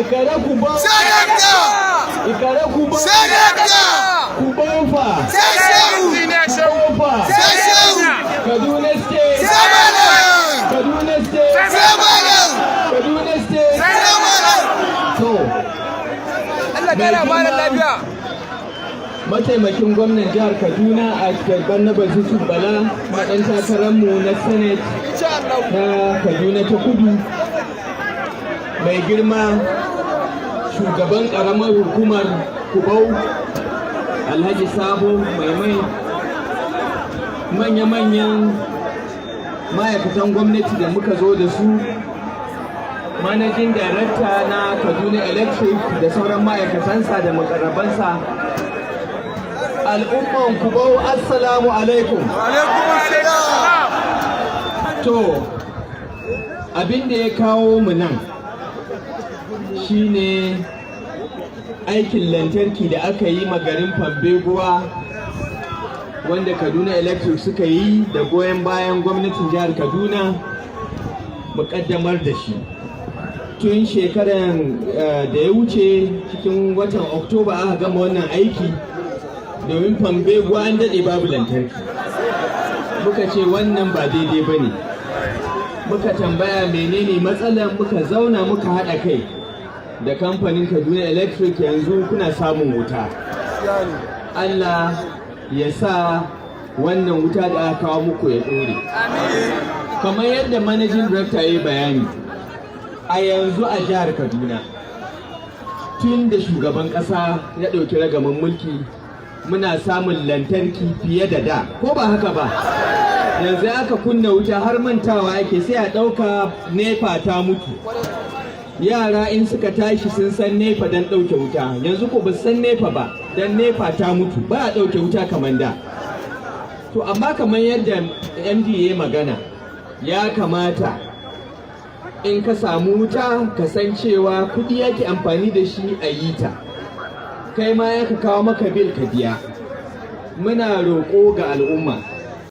Ikare Kubau. Sai dakta! Ikare Kubau. Sai dakta! Kubau fa. Sai Shehu! Kubau fa. Sai Shehu! Kaduna State. Sai Malam! Kaduna State. Sai Malam! Kaduna State. Sai Malam! To, Allah kara malam lafiya. mataimakin gwamnan jihar Kaduna a Barnabas Yusuf Bala, ɗan takararmu na Senate Insha Allah. na Kaduna ta Kudu, mai girma shugaban ƙaramar hukumar Kubau, Alhaji Sabo Mai Mai, manya-manyan ma'aikatan gwamnati da muka zo da su, managing director na Kaduna Electric da sauran ma'aikatansa da makarrabansa, al'umman Kubau, assalamu alaikum. Alaikum assalam! To, abin da ya kawo mu nan shine aikin lantarki da aka yi garin Pambeguwa, wanda Kaduna Electric suka yi da goyon bayan gwamnatin jihar Kaduna, muƙaddamar da shi. Tun shekaran da ya wuce, cikin watan Oktoba, aka gama wannan aiki, domin Pambeguwa an daɗe babu lantarki. Muka ce wannan ba daidai ba ne. Muka tambaya menene matsalan, muka zauna muka haɗa kai da kamfanin Kaduna Electric, yanzu kuna samun wuta. Allah ya sa wannan wuta da aka kawo muku ya ɗore. Kamar yadda managing director ya yi bayani, a yanzu a jihar Kaduna, tun da shugaban ƙasa ya ɗauki ragaman mulki, muna samun lantarki fiye da da, ko ba haka ba? Yanzu aka kunna wuta har mantawa ake, sai a ɗauka NEPA ta mutu. Yara in suka tashi sun san NEPA don ɗauke wuta, yanzu ko ba san NEPA ba, don NEPA ta mutu, ba a ɗauke wuta kamar da. To, amma kamar yadda MD ya magana, ya kamata in ka samu wuta ka san cewa kuɗi yake amfani da shi a yi ta, kai ma ya ka kawo maka bill ka biya. Muna roƙo ga al'umma.